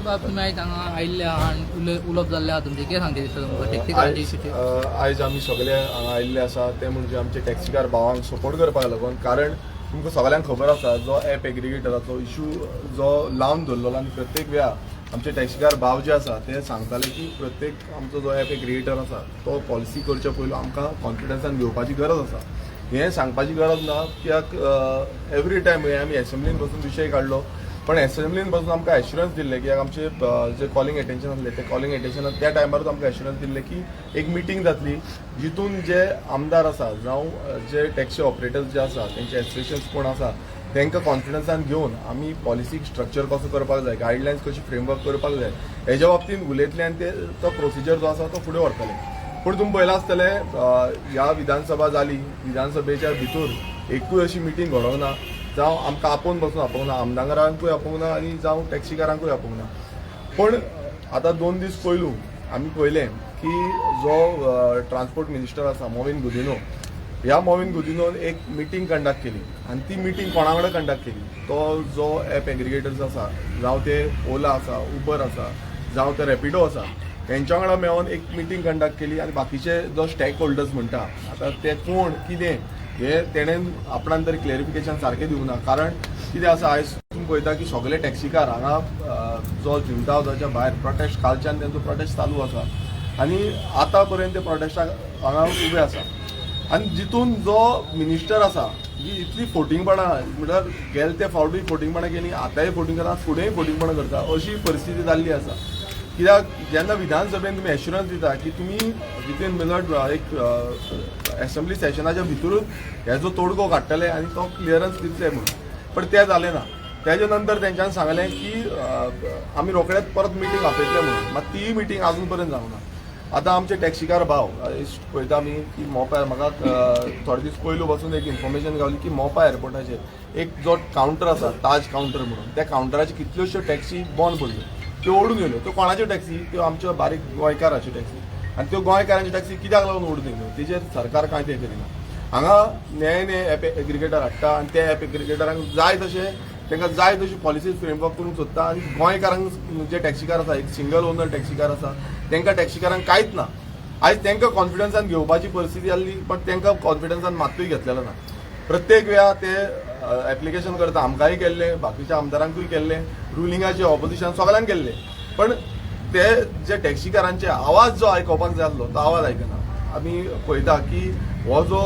बाब, तुमी आयज हांगा आयिल्ले आहा आनी उलोवप जाल्लें आहा तुमचें. कितें सांगता दिसता तुमकां टॅक्सीकारांचे आयज इशूचेर? आयज आमी सगळे हांगा आयिल्ले आसा ते म्हणजे आमचे टॅक्सीकार भावांक सपोर्ट करपाक लागून, कारण तुमकां सगळ्यांक खबर आसा, जो एप एग्रिगेटराचो इशू जो लावन दवरलेलो आनी प्रत्येक वेळा आमचे टॅक्सीकार भाव जे आसा ते सांगताले की प्रत्येक आमचो जो एप एग्रिगेटर आसा तो पॉलिसी करच्या पयलू आमकां कॉन्फिडन्सान घेवपाची गरज आसा. हें सांगपाची गरज ना, कित्याक एवरी टायम हे आमी एसेंब्लीन बसून विशय काडलो, पण एसेंब्लीन बसून आमकां एश्युरन्स दिल्लें की आमचे जे कॉलिंग एटेन्शन आसलें ते कॉलिंग एटेन्शन त्या टायमारूच आमकां एश्युरन्स दिल्लें की एक मिटींग जातली, जितून जे आमदार आसा जावं जे टॅक्सी ऑपरेटर्स जे आसा, तेंचे एसोसिएशन्स कोण आसा, तांकां कॉन्फिडन्सान घेवन आमी पॉलिसी स्ट्रक्चर कसो करपाक जाय, गायडलायन्स कशी फ्रेमवर्क करपाक जाय, हेज्या बाबतींत उलयतले आनी ते तो प्रोसिजर जो आसा तो फुडें व्हरतले. पूण तुमी पळयलां आसतलें, ह्या विधानसभा जाली, विधानसभेच्या भितर एकूय अशी मिटींग घडोवंक ना, जावं आमकां आपोवन बसून आपोवंक ना, आमदारांकूय आपोवंक ना आनी जावं टॅक्सीकारांकूय आपोवंक ना. पूण आतां 2 दीस पयलू आमी पळयलें की जो ट्रान्सपोर्ट मिनिस्टर आसा मोविन गुदिनो, ह्या मोविन गुदिनोन एक मिटींग कंडक्ट केली आनी ती मिटींग कोणा कडेन कंडक्ट केली? तो जो एप एग्रिगेटर्स आसा, जावं ते ओला आसा, उबर आसा, जावं ते रॅपिडो आसा, हेंच्या वांगडा मेळोन एक मिटींग कंडक्ट केली आनी बाकीचे जो स्टेक होल्डर्स म्हणटा आतां ते कोण कितें हे तेणेन आपणान तरी क्लेरिफिकेशन सारकें दिवंक ना. कारण कितें आसा, आयज तुमी पळयता की सगळे टॅक्सीकार हांगा जो जुंता हावजाच्या भायर प्रोटेस्ट, कालच्यान तेंचो प्रोटेस्ट चालू आसा आनी आतां पर्यंत ते प्रोटेस्टाक हांगा उबे आसा. आनी जितून जो मिनिस्टर आसा ही इतली फोटिंगपणां, म्हळ्यार गेले ते फावटूय फोटिंगपणां केली, आतांय फोटिंग करता, फुडेंय फोटिंगपणां करता, अशी परिस्थिती जाल्ली आसा. कित्याक जेन्ना विधानसभेन तुमी एश्युरन्स दिता की तुमी विथीन मिनट एक एसेंब्ली सेशनाच्या भितरूच हेजो तोडगो काडटले आनी तो क्लियरन्स दितले म्हणून, पण तें जालें ना. तेजे नंतर तेंच्यांनी सांगलें की आमी रोखडेच परत मिटींग आपयतले म्हणून, मात तीय मिटींग अजून पर्यंत जावंक ना. आतां आमचे टॅक्सीकार भाव आयज पळयता आमी की मोपा, म्हाका थोडे दीस पयलू पासून एक इन्फॉर्मेशन गावली की मोपा एअरपोर्टाचेर एक जो कावंटर आसा, ताज कावंटर म्हणून, त्या कावंटराची कितल्योश्यो टॅक्सी बंद पडल्यो, त्यो ओडून येयल्यो. त्यो कोणाच्यो टॅक्सी? त्यो आमच्यो बारीक गोंयकाराच्यो टॅक्सी. आनी त्यो गोंयकारांच्यो टॅक्सी कित्याक लागून ओडून येयल्यो, तेजेर सरकार कांय तें करिना. हांगा नये नये एप एग्रिगेटर हाडटा आनी त्या एप एग्रिगेटरांक जाय तशें, तांकां जाय तशी पॉलिसीज फ्रेमवर्क करूंक सोदता आनी गोंयकारांक जे टॅक्सीकार आसा, एक सिंगल ओनर टॅक्सीकार आसा, तांकां टॅक्सीकारांक कांयच ना. आयज तांकां कॉन्फिडन्सान घेवपाची परिस्थिती आसली, पण तांकां कॉन्फिडन्सान मात्तूय घेतलेलो ना. प्रत्येक वेळा ते एप्लिकेशन करता, आमकांय केल्लें, बाकीच्या आमदारांकूय केल्लें, रुलिंगाचे ऑपोजिशन सगळ्यांक केल्लें, पण ते जे टॅक्सीकारांचे आवाज जो आयकोपाक जाय आसलो तो आवाज आयकना. आमी पळयता की हो जो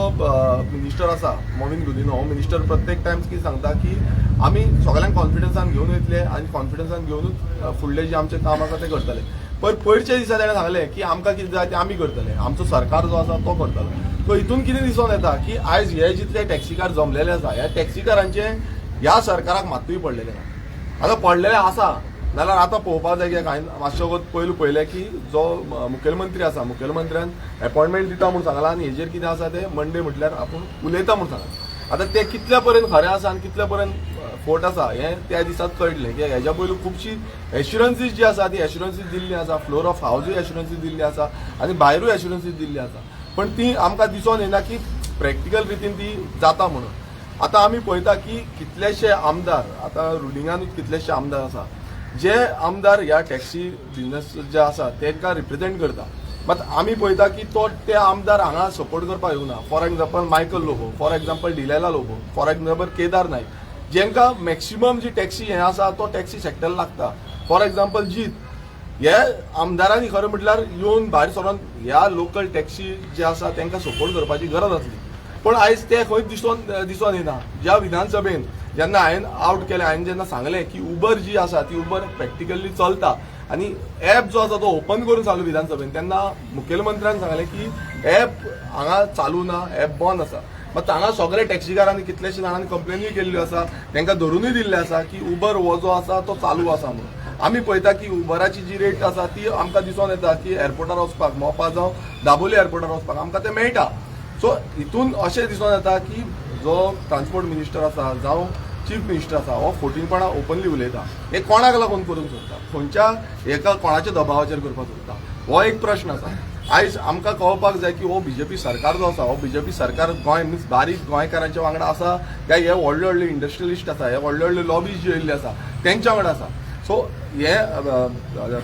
मिनिस्टर आसा मोविन गुदिनो, हो मिनिस्टर प्रत्येक टायम्स कितें सांगता की आमी सगळ्यांक कॉन्फिडन्सान घेवन वयतले आनी कॉन्फिडन्सान घेवनूच फुडलें जें आमचें काम आसा तें करतले. पण पयरच्या दिसा ताणें सांगलें की आमकां कितें जाय तें आमी करतले, आमचो सरकार जो आसा तो करतलो. सो हितून कितें दिसून येता की आयज हे जितले टॅक्सीकार जमलेले आसा, ह्या टॅक्सीकारांचे ह्या सरकाराक मात्तूय पडलेलें ना. आतां पडलेलें आसा जाल्यार आतां पळोवपाक जाय की हांवें मातशे वगत पयलू पळयलें की जो मुखेलमंत्री आसा, मुखेलमंत्र्यान अपॉयंटमेंट दिता म्हूण सांगलां आनी हेजेर कितें आसा तें मंडे म्हटल्यार आपूण उलयता म्हूण सांगलां. आतां तें कितल्या पर्यंत खरें आसा आनी कितल्या पर्यंत फोट आसा हें त्या दिसात कळटलें, की हेज्या पयलू खुबशी एश्युरन्सीज जी आसा ती एश्युरन्सीज दिल्ली आसा, फ्लोर ऑफ हावजूय एश्युरन्सीज दिल्ली आसा आनी भायरूय एश्युरन्सीज दिल्ली आसा, पण ती आमकां दिसून येना की प्रॅक्टिकल रितीन ती जाता म्हणून. आतां आमी पळयता की कितलेशे आमदार, आतां रुलिंगानूच कितलेशे आमदार आसा, जे आमदार ह्या टॅक्सी बिझनस जे आसा तांकां रिप्रेझेंट करता, मात आमी पळयता की तो ते आमदार हांगा सपोर्ट करपाक येवना. For example Michael Lobo, for example Delilah Lobo, for example Kedar Naik, जेंकां मॅक्सिमम जी टॅक्सी हें आसा तो टॅक्सी सेक्टर लागता, फॉर एक्झाम्पल जीत, हे आमदारांनी खरें म्हटल्यार येवन भायर सरोन ह्या लोकल टॅक्सी जे आसा तांकां सपोर्ट करपाची गरज आसली, पण आयज ते खंय दिसोन दिसोन येना. ज्या विधानसभेन जेन्ना हांवें आवट केलें, हांवें जेन्ना सांगलें की उबर जी आसा ती उबर प्रॅक्टिकली चलता आनी एप जो आसा तो ओपन करून चालू विधानसभेन, तेन्ना मुखेलमंत्र्यान सांगलें की एप हांगा चालू ना, एप बंद आसा. मात हांगा सगळे टॅक्सीकारांनी, कितल्याशे जाणांनी कंप्लेनूय केल्ल्यो आसा, तांकां धरुनूय दिल्लें आसा की उबर हो जो आसा तो चालू आसा म्हणून. आमी पळयता की उबराची जी रेट आसा ती आमकां दिसून येता की एअरपोर्टार वचपाक, मोपा जावं दाबोली एअरपोर्टार वचपाक आमकां ते मेळटा. सो हितून अशें दिसून येता की जो ट्रान्सपोर्ट मिनिस्टर आसा जावं चीफ मिनिस्टर आसा हो फोटिंगपणां ओपनली उलयता. हे कोणाक लागून करूंक सोदता, खंयच्या हेका कोणाच्या दबावाचेर करपाक सोदता, हो एक प्रश्न आसा. आयज आमकां कळपाक जाय की हो बीजेपी सरकार जो आसा, हो बीजेपी सरकार गोंय मिन्स बारीक गोंयकारांच्या वांगडा आसा काय हे व्हडले व्हडले इंडस्ट्रियलिस्ट आसा, हे व्हडले व्हडले लॉबीज जे येयल्ले आसा तेंच्या वांगडा आसा. सो हे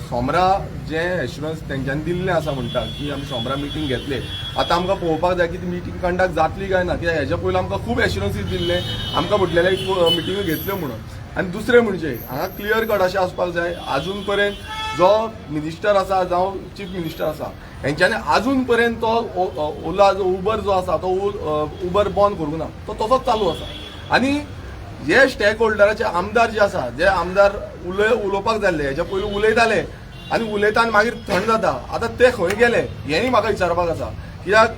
सोमरा जे एश्युरन्स तेंच्यांनी दिल्लें आसा म्हणटा की आमी सोमरा मिटींग घेतले, आतां आमकां पळोवपाक जाय की ती मिटींग कंडक्ट जातली काय ना, कित्याक हेज्या पयलीं आमकां खूब एश्युरन्सीस दिल्ले, आमकां म्हटलेले मिटिंग्यो घेतल्यो म्हणून. आनी दुसरें म्हणजे हांगा क्लियर कट अशें आसपाक जाय, आजून पर्यंत जो मिनिस्टर आसा जावं चीफ मिनिस्टर आसा हेंच्यांनी आजून पर्यंत तो ओला जो उबर जो आसा तो उबर बंद करूंक ना, तो तसोच चालू आसा. आनी हे स्टेक होल्डराचे आमदार जे आसा, जे आमदार उलोवपाक जाल्ले हेच्या पयलीं उलयताले आनी उलयता आनी मागीर थंड जाता, आतां ते खंय गेले हेंय म्हाका विचारपाक आसा. कित्याक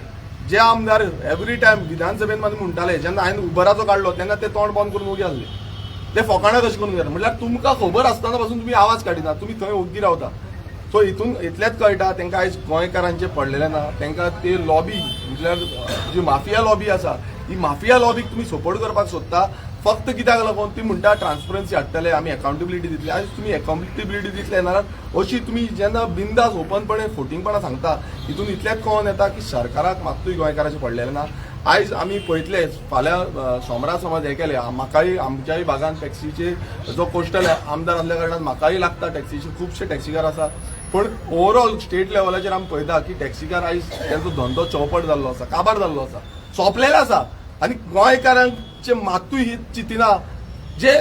जे आमदार एवरी टायम विधानसभेन मात म्हणटाले, जेन्ना हांवें उबराचो काडलो तेन्ना ते तोंड बंद करून ओगी आसले, ते फकाणां कशें करून गेले. म्हटल्यार तुमकां खबर आसतना पासून तुमी आवाज काडिना, तुमी थंय ओग्गी रावता. सो हितून इतलेंच कळटा तांकां आयज गोंयकारांचें पडलेलें ना, तांकां ते लॉबी म्हटल्यार जी माफिया लॉबी आसा ही माफिया लॉबीक तुमी सपोर्ट करपाक सोदता फक्त कित्याक लागून. ती म्हणटा ट्रान्सपरन्सी हाडटले आमी, अकाउंटेबिलिटी दितले. आयज तुमी अकाउंटेबिलिटी दितले नाल्यार अशी तुमी जेन्ना बिंदास ओपनपणे फोटिंगपणां सांगता, हितून इतलेंच कळोन येता की सरकाराक मात्तूय गोंयकाराचें पडलेलें ना. आयज आमी पळयतले फाल्यां सोमरा समज हें केलें, म्हाकाय आमच्याय भागान टॅक्सीचे जो कोस्टल आमदार आसल्या कारणान म्हाकाय लागता टॅक्सीचे, खुबशे टॅक्सीकार आसा. पूण ओवरऑल स्टेट लेवलाचेर आमी पळयता की टॅक्सीकार आयज तेंचो धंदो चौपट जाल्लो आसा, काबार जाल्लो आसा, सोंपलेलो आसा. आनी गोंयकारांचे मात्तूय ही चिंतिना. जे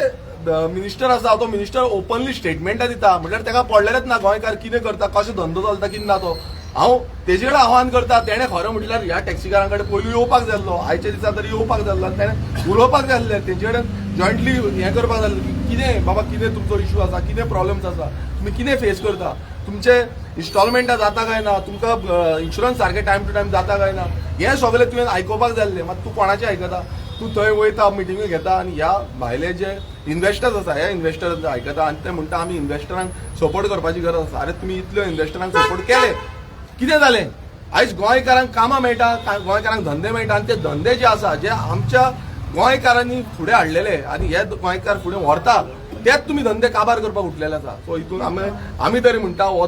मिनिस्टर आसा तो मिनिस्टर ओपनली स्टेटमेंटां दिता, म्हटल्यार ताका पडलेलेच ना गोंयकार कितें करता, कसो धंदो चलता कितें ना. तो हांव तेजे कडेन आव्हान करता, तेणें खरें म्हटल्यार ह्या टॅक्सीकारां कडेन पयलू येवपाक जाय आसलो, आयच्या दिसा तरी येवपाक जाय आसलो, तेणें उलोवपाक जाय आसलें, तेंचे कडेन जॉयंटली हें करपाक जाय आसलें की कितें बाबा, कितें तुमचो इशू आसा, कितें प्रॉब्लम्स आसा, तुमी कितें फेस करता, तुमचे इन्स्टॉलमेंटां जाता काय ना, तुमकां इन्शुरन्स सारकें टायम टू टायम जाता काय ना, हें सगळें तुवें आयकुपाक जाय आसलें. मात तूं कोणाचें आयकता? तूं थंय वयता, मिटिंग्यो घेता आनी ह्या भायले जे इन्वेस्टर्स आसा ह्या इन्वेस्टर्स आयकता आनी ते म्हणटा आमी इन्वेस्टरांक सपोर्ट करपाची गरज आसा. आरे तुमी इतल्यो इन्वेस्टरांक सपोर्ट केले, कितें जालें? आयज गोंयकारांक कामां मेळटा, गोंयकारांक धंदे मेळटा आनी ते धंदे जे आसा जे आमच्या गोंयकारांनी फुडें हाडलेले आनी हे गोंयकार फुडें व्हरता तेच तुमी धंदे काबार करपाक उठलेले आसा. सो हितून आमी तरी म्हणटा हो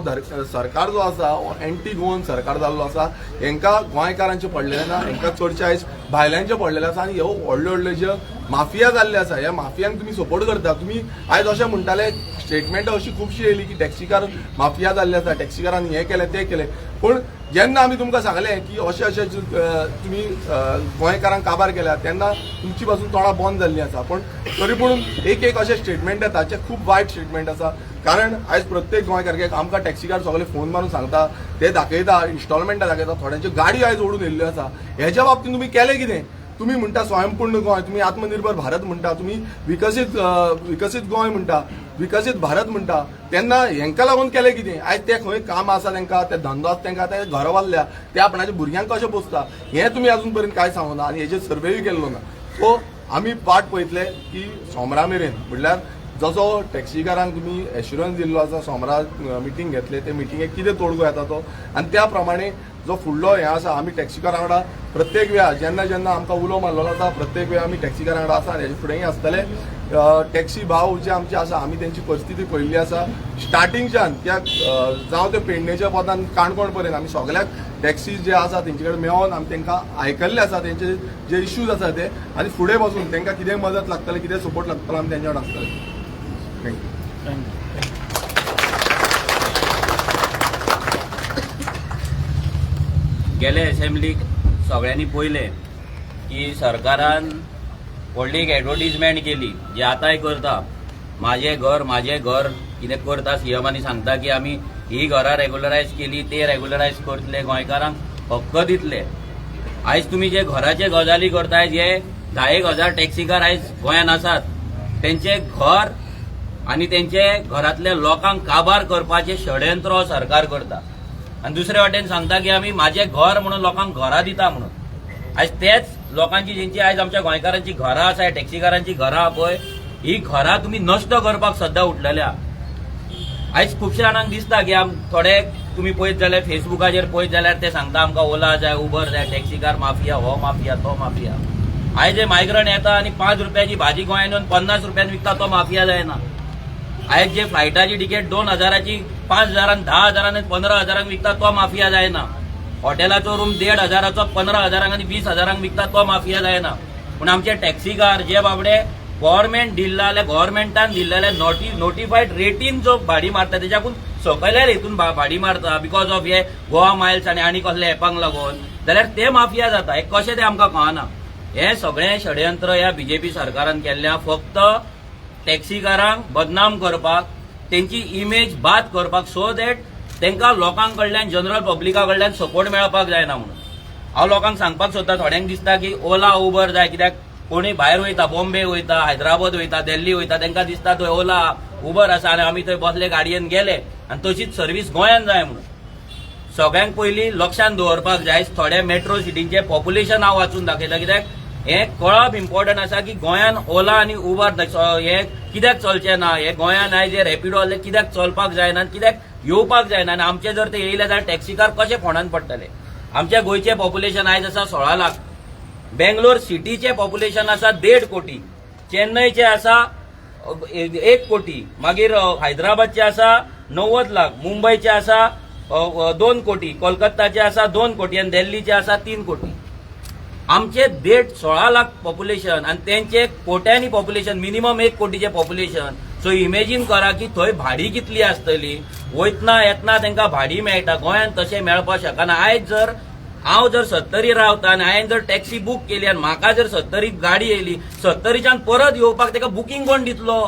सरकार जो आसा हो एंटी गोवन सरकार जाल्लो आसा. हेंकां गोंयकारांचें पडलेलें ना, हेंकां चडशे आयज भायल्यांचें पडलेलें आसा. आनी ह्यो व्हडल्यो व्हडल्यो ज्यो माफिया जाल्ले आसा ह्या माफियांक तुमी सपोर्ट करता. तुमी आयज अशें म्हणटाले, स्टेटमेंटां अशी खुबशी येयली की टॅक्सीकार माफिया जाल्ले आसा, टॅक्सीकारांनी हें केलें तें केलें. पूण जेन्ना आमी तुमकां सांगलें की अशें अशें तुमी गोंयकारांक काबार केल्या तेन्ना तुमची पासून तोंडां बंद जाल्लीं आसा. पूण तरी पूण एक एक अशें स्टेटमेंट येता जे खूब वायट स्टेटमेंट आसा. कारण आयज प्रत्येक गोंयकार आमकां टॅक्सीकार सगळे फोन मारून सांगता, ते दाखयता, इन्स्टॉलमेंटां दाखयता, थोड्यांच्यो गाडी आयज ओडून येयल्ल्यो आसा. हेज्या बाबतींत तुमी केलें कितें? तुमी म्हणटा स्वयंपूर्ण गोंय, तुमी आत्मनिर्भर भारत म्हणटा, तुमी विकसीत विकसीत गोंय म्हणटा, विकसीत भारत म्हणटा, तेन्ना हेंकां लागून केलें कितें? आयज ते खंय काम आसा तेंकां, ते धंदो आसा तेंकां, ते घरां बांदल्या, ते आपणाच्या भुरग्यांक कशें पोसता हें तुमी अजून पर्यंत कांय सांगूना आनी हेजेर सर्वेय केल्लो ना. सो आमी वाट पळयतले की सोमरा मेरेन, म्हणल्यार जसो टॅक्सीकारांक तुमी एश्युरन्स दिल्लो आसा सोमरा मिटींग घेतले, ते मिटिंगेक कितें तोडगो येता तो आनी त्या प्रमाणे जो फुडलो हें आसा आमी टॅक्सीकारां वांगडा प्रत्येक वेळा जेन्ना जेन्ना आमकां उलो मारलेलो आसा प्रत्येक वेळा आमी टॅक्सीकारां वांगडा आसा आनी हेजे फुडेंय आसतले. टॅक्सी भाव जे आमचे आसा आमी तेंची परिस्थिती पळयल्ली आसा स्टार्टिंगच्यान, कित्याक जावं ते पेडणेच्या पोंतान काणकोण पर्यंत आमी सगळ्याक टॅक्सी जे आसा तेंचे कडेन मेळोन आमी तेंकां आयकल्ले आसा तेंचे जे इश्यूज आसा ते, आनी फुडें बसून तेंकां कितें मदत लागतलें, कितें सपोर्ट लागतलो आमी तेंच्या वांगडा आसतले. Thank you. गेले असेंब्लीक सगळ्यांनी पळयलें की सरकारान व्हडली एक एडवर्टीजमेंट केली जी आतांय करता, माझे घर माझे घर कितें करता. सीएमांनी सांगता की आमी ही घरां रेगुलरायज केली, ते रेगुलरायज करतले, गोंयकारांक हक्क दितले. आयज तुमी जे घराचे गजाली करताय, जे 10,000 टॅक्सीकार आयज गोंयांत आसात तेंचे घर आनी तेंचे घरांतल्या लोकांक काबार करपाचें षडयंत्र हो सरकार करता. आनी दुसरे वाटेन सांगता की आमी माझे घर म्हणून लोकांक घरां दिता म्हणून. आयज तेच लोकांची जेंची आयज आमच्या गोंयकारांची घरां आसा, टॅक्सीकारांची घरां पळय, ही घरां तुमी नश्ट करपाक सद्दां उठलेल्या. आयज खुबशे जाणांक दिसता की थोडे तुमी पळयत जाल्यार फेसबुकाचेर पळयत जाल्यार ते सांगता आमकां ओला जाय, उबर जाय, टॅक्सीकार माफिया, हो माफिया, तो माफिया. आयज जे मायग्रंट येता आनी 5 रुपयाची भाजी गोंयांत येवन 50 रुपयान विकता तो माफिया जायना. आयज जे फ्लायटाची तिकेट 2,000ची 5,000, 10,000, 15,000 विकता तो माफिया जायना. हॉटेलाचो रूम 1,500चो 15,000 आनी 20,000 विकता तो माफिया जायना. पूण आमचे टॅक्सीकार जे बाबडे गव्हर्मेंट दिल्ला जाल्यार गव्हर्मेंटान दिल्लेल्या नोटिफायड रेटीन जो भाडी मारता तेच्याकून सकयल्या हितून भाडी मारता because of हे गोवा मायल्स आनी आनी कसले एपांक लागून, जाल्यार ते माफिया जाता. हे कशें तें आमकां कळना. हे सगळें षडयंत्र ह्या बीजेपी सरकारान केल्लें आहा फक्त टॅक्सीकारांक बदनाम करपाक, तेंची इमेज बाद करपाक, सो that तांकां लोकां कडल्यान, जनरल पब्लिका कडल्यान सपोर्ट मेळपाक जायना म्हणून. हांव लोकांक सांगपाक सोदता, थोड्यांक दिसता की ओला उबर जाय, कित्याक कोणी भायर वयता, बॉम्बे वयता, हैदराबाद वयता, दिल्ली वयता, तांकां दिसता थंय ओला उबर आसा आनी आमी थंय बसले, गाडयेन गेले आनी तशीच सर्वीस गोंयांत जाय म्हणून. सगळ्यांक पयलीं लक्षांत दवरपाक जाय, थोड्या मेट्रो सिटींचे पॉप्युलेशन हांव वाचून दाखयता, कित्याक हें कळप इम्पॉर्टंट आसा की गोंयान ओला आनी उबर हे कित्याक चलचे ना, हे गोंयान आयज हे रॅपिडो आसले कित्याक चलपाक जायना आनी कित्याक येवपाक जायना, आनी आमचे जर ते येयले जाल्यार टॅक्सीकार कशे फोंडान पडटले. आमच्या गोंयचें पॉप्युलेशन आयज आसा 16 लाख, बेंगलोर सिटीचे पॉप्युलेशन आसा 1.5 कोटी, चेन्नयचे आसा 1 कोटी, मागीर हैदराबादचे आसा 90 लाख, मुंबयचे आसा 2 कोटी, कोलकाताचे आसा 2 कोटी आनी दिल्लीचे आसा 3 कोटी. आमचे 16.5 लाख पॉप्युलेशन आनी तेंचे कोट्यांनी पॉप्युलेशन, मिनिमम 1 कोटीचे पॉप्युलेशन. सो इमेजीन करा की थंय भाडी कितली आसतली. वयतना येतना तांकां भाडी मेळटा, गोंयांत तशें मेळपाक शकना. आयज जर हांव जर सत्तरी रावता आनी हांवें जर टॅक्सी बूक केली आनी म्हाका जर सत्तरी गाडी येयली, सत्तरीच्यान परत येवपाक ताका बुकींग कोण दितलो?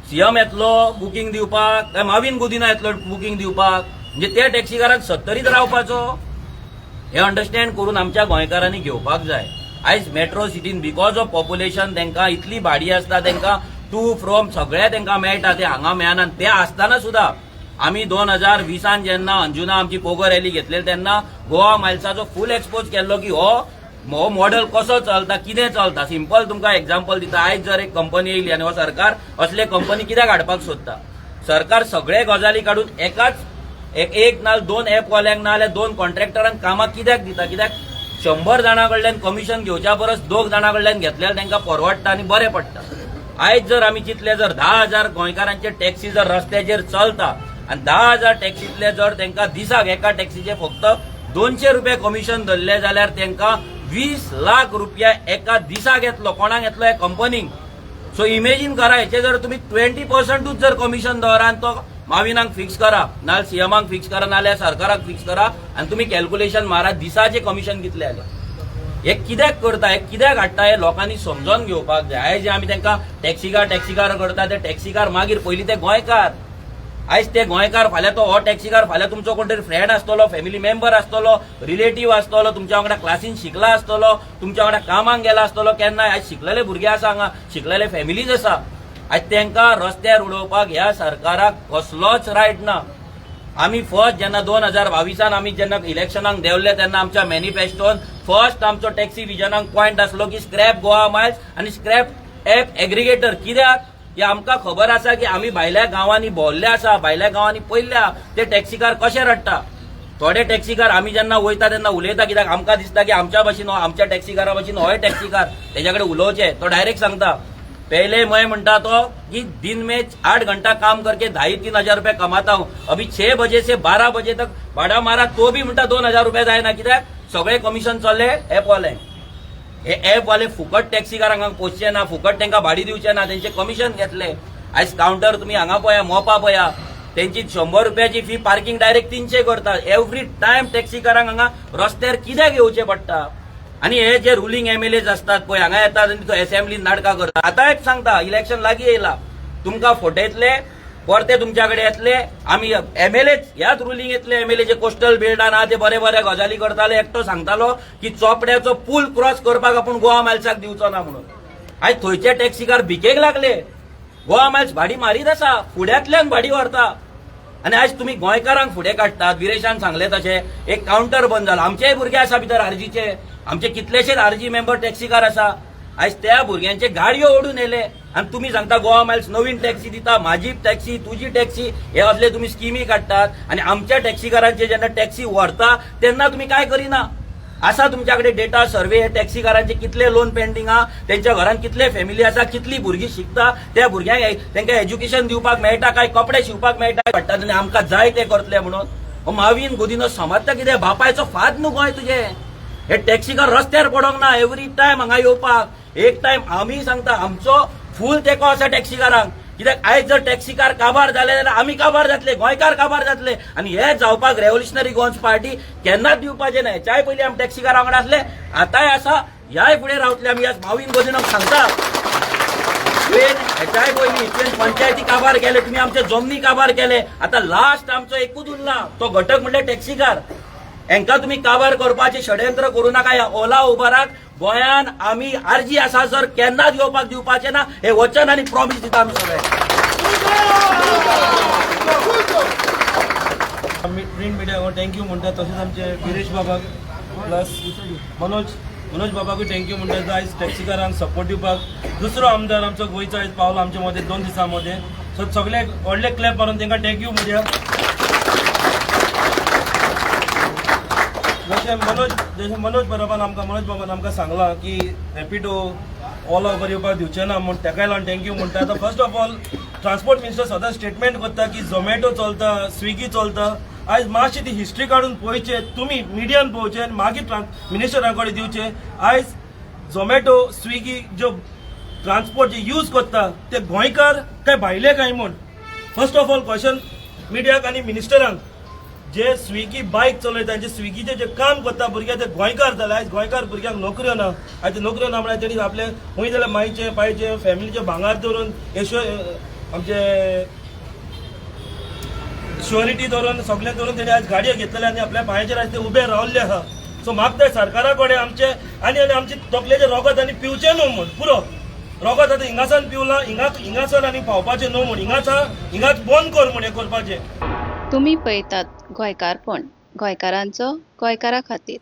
सीएम येतलो बुकींग दिवपाक काय माविन गुदिना येतलो बुकींग दिवपाक? म्हणजे त्या टॅक्सीकाराक सत्तरीत रावपाचो. हे अंडरस्टँड करून आमच्या गोंयकारांनी घेवपाक जाय. आयज मेट्रो सिटीन because of population तांकां इतली भाडी आसता, तांकां टू फ्रॉम सगळें तांकां मेळटा, ते हांगा मेळना. ते आसतना सुद्दां आमी 2020न जेन्ना अंजुना आमची पोगो रॅली घेतलेली तेन्ना गोवा मायल्साचो फूल एक्सपोज केल्लो की हो हो मॉडल कसो चलता, कितें चलता. सिंपल तुमकां एग्जाम्पल दिता. आयज जर एक कंपनी येयली आनी हो सरकार असले कंपनी कित्याक हाडपाक सोदता? सरकार सगळे गजाली काडून एकाच एक एक ना दोन एप वाल्यांक ना जाल्यार दोन कॉन्ट्रॅक्टरांक कामां कित्याक दिता? कित्याक 100 जाणां कडल्यान कमिशन घेवच्या परस दोग जाणां कडल्यान घेतल्यार तांकां परवडटा आनी बरें पडटा. आयज जर आमी चिंतले, जर 10,000 गोंयकारांचे टॅक्सी जर रस्त्याचेर चलता आनी 10,000 टॅक्सीतले जर तांकां दिसाक एका टॅक्सीचे फक्त 200 रुपया कमिशन धरले जाल्यार तांकां 20 लाख रुपया एका दिसाक येतलो. कोणाक येतलो? ह्या कंपनीक. सो इमेजीन करा, हेचे जर तुम्ही 20%ूच जर कमिशन दवरा आनी तो माविनाक फिक्स करा, नाल्यार सीएमाक फिक्स करा, नाल्यार सरकाराक फिक्स करा आनी तुमी कॅल्क्युलेशन मारा, दिसाचे कमिशन कितले आले. हे कित्याक करता, हे कित्याक हाडटा, हे लोकांनी समजून घेवपाक जाय. आयज जे आमी तांकां टॅक्सीकार टॅक्सीकार करता, ते टॅक्सीकार मागीर पयलीं ते गोंयकार. आयज ते गोंयकार, फाल्यां तो हो टॅक्सीकार फाल्यां तुमचो कोण तरी फ्रेंड आसतलो, फॅमिली मेंबर आसतलो, रिलेटीव आसतलो, तुमच्या वांगडा क्लासीन शिकला आसतलो, तुमच्या वांगडा कामाक गेला आसतलो केन्नाय. आयज शिकलेले भुरगे आसा हांगा, शिकलेले फॅमिलीज आसा. आयज तांकां रस्त्यार उडोवपाक ह्या सरकाराक कसलोच रायट ना. आमी फर्स्ट जेन्ना 2022न आमी जेन्ना इलेक्शनाक देंवले तेन्ना आमच्या मॅनिफेस्टोन फर्स्ट आमचो टॅक्सी विजनाक पॉयंट आसलो की स्क्रॅप गोवा मायल्स आनी स्क्रॅप एप एग्रिगेटर. कित्याक की आमकां खबर आसा की आमी भायल्या गांवांनी भोंवल्ले आसा, भायल्या गांवांनी पळयल्ले ते टॅक्सीकार कशे रडटा. थोडे टॅक्सीकार आमी जेन्ना वयता तेन्ना उलयता, कित्याक आमकां दिसता की आमच्या भाशेन, आमच्या टॅक्सीकारा भाशेन होय टॅक्सीकार, तेज्या कडेन उलोवचें. तो डायरेक्ट सांगता, पहले मैं म्हणटा तो कि दिन में 8 घंटा काम करके 2.5-3 हजार रुपये कमाता हूँ, अभी 6 बजे से 12 बजे तक भाडा मारा तो भी म्हणटा 2000 रुपये जायना. कित्याक सगळे कमिशन चल्ले एप वाले. हे एप वाले फुकट टॅक्सीकारांक पोसचे ना, फुकट तांकां भाडी दिवचे ना, तेंचे कमिशन घेतले. आयज कावंटर तुमी हांगा पळया, मोपा पळया, तेंची 100 रुपयाची फी पार्किंग डायरेक्ट 300 करता. एवरी टायम टॅक्सीकारांक हांगा रस्त्यार कित्याक येवचें पडटा? आनी हे जे रुलींग एमएलएज असतात पळय, हांगा येतात आनी तो असेंब्लीन नाटकां करता. आतां एक सांगता, इलेक्शन लागीं येयला, तुमकां फटयतले, परते तुमच्या कडेन येतले. आमी एमएलएच, ह्याच रुलींग येतले एमएलए जे कोस्टल बेल्टान आहा ते बरे बरे गजाली करताले. एकटो सांगतालो की चोपड्याचो पूल क्रॉस करपाक आपूण गोवा मायल्साक दिवचो ना म्हणून. आयज थंयचे टॅक्सीकार भिकेक लागले. गोवा मायल्स भाडी मारीत आसा, फुड्यांतल्यान भाडी व्हरता आनी आयज तुमी गोंयकारांक फुडें काडटात. विरेशान सांगलें तशें एक कावंटर बंद जाला. आमचेय भुरगे आसा भितर आरजीचे, आमचे कितलेशेच आरजी मेंबर टॅक्सीकार आसा. आयज त्या भुरग्यांचे गाडयो ओडून येले आनी तुमी सांगता गोवा मायल्स नवीन टॅक्सी दिता, म्हाजी टॅक्सी तुजी टॅक्सी, हे असले तुमी स्किमी काडटात आनी आमच्या टॅक्सीकारांचे जेन्ना टॅक्सी व्हरता तेन्ना तुमी काय करिना? आसा तुमच्या कडेन डेटा सर्वे, हे टॅक्सीकारांचे कितले लोन पेंडींग आहा, तेंच्या घरान कितले फॅमिली आसा, कितली भुरगीं शिकता, त्या भुरग्यांक तांकां एज्युकेशन दिवपाक मेळटा काय, कपडे शिवपाक मेळटा पडटा आनी आमकां जाय ते करतले म्हणून. हो मावीन गोदीनो समजता कितें? बापायचो फात न्हू गोंय तुजें. हे टॅक्सीकार रस्त्यार पडोंक ना एवरी टायम हांगा येवपाक. एक टायम आमी सांगता, आमचो फूल तेंको आसा टॅक्सीकारांक, कित्याक आयज जर टॅक्सीकार काबार जाले जाल्यार आमी काबार जातले, गोंयकार काबार जातले. आनी हे जावपाक रेव्होल्युशनरी गोवन्स पार्टी केन्नाच दिवपाचे ना. हेच्याय पयलीं आमी टॅक्सीकारा वांगडा आसले, आतांय आसा, ह्याय फुडें रावतले आमी. आज मावीन गोदिनोक सांगता, तुवें हेच्याय पयलीं तुवें पंचायती काबार केले, तुमी आमचे जमनी काबार केले. आतां लास्ट आमचो एकूच उरला तो घटक म्हणल्यार टॅक्सीकार. हेंकां तुमी काबार करपाचें षडयंत्र करूं नाका. ह्या ओला उबराक गोंयान आमी आरजी आसा सर केन्नाच येवपाक दिवपाचें ना. हे वचन आनी प्रॉमीस दिता आमी सगळे. आमी प्रिंट मिडियाक thank you म्हणटा, तशेंच आमचे विरेश बाबाक प्लस मनोज मनोज बाबाकूय thank you म्हणटा. जो आयज टॅक्सीकारांक सपोर्ट दिवपाक दुसरो आमदार आमचो गोंयचो आयज पावलो आमचे मदें 2 दिसां मदें. सो सगळे व्हडले क्लॅप मारून तांकां thank you म्हणया. जशें मनोज बाबान आमकां सांगलां की रॅपिडो, ओला, उबर येवपाक दिवचे ना म्हूण, तेकाय लागून thank you म्हणटा. आतां first of all transport minister सदां स्टेटमेंट करता की झोमॅटो चलता, स्विगी चलता. आयज मातशी ती हिस्ट्री काडून पळोवचे तुमी, मिडियान पळोवचे आनी मागीर मिनिस्टरा कडेन दिवचे. आयज झोमॅटो, स्विगी ज्यो ट्रान्सपोर्ट जे यूज करता ते गोंयकार काय भायले काय म्हूण, फर्स्ट ऑफ ऑल क्वेश्चन मिडियाक आनी मिनिस्टरांक. जे स्विगी बायक चलयता, जे स्विगीचे जे काम करता भुरगे, ते गोंयकार जाले. आयज गोंयकार भुरग्यांक नोकऱ्यो ना. आयज ते नोकऱ्यो ना म्हळ्यार तेणी आपले खंय जाल्यार मायचे पायचे फॅमिलीचे भांगार दवरून, येशो आमचे शुअरिटी दवरून, सगळें दवरून तेणी आयज गाडयो घेतलेले आनी आपल्या पांयाचेर आयज ते उबे रावल्ले आहा. सो मागता सरकारा कडेन आमचे आनी आनी आमचे तकलेचे रगत आनी पिवचें न्हू म्हूण. पुरो रगत आतां हिंगासान पिवलां, हिंगा हिंगासर आनी पावपाचें न्हू म्हूण, हिंगाचा हिंगाच बंद कर म्हूण हें करपाचें. तुमी पळयतात गोंयकारपण, गोंयकारांचो गोंयकारा खातीर.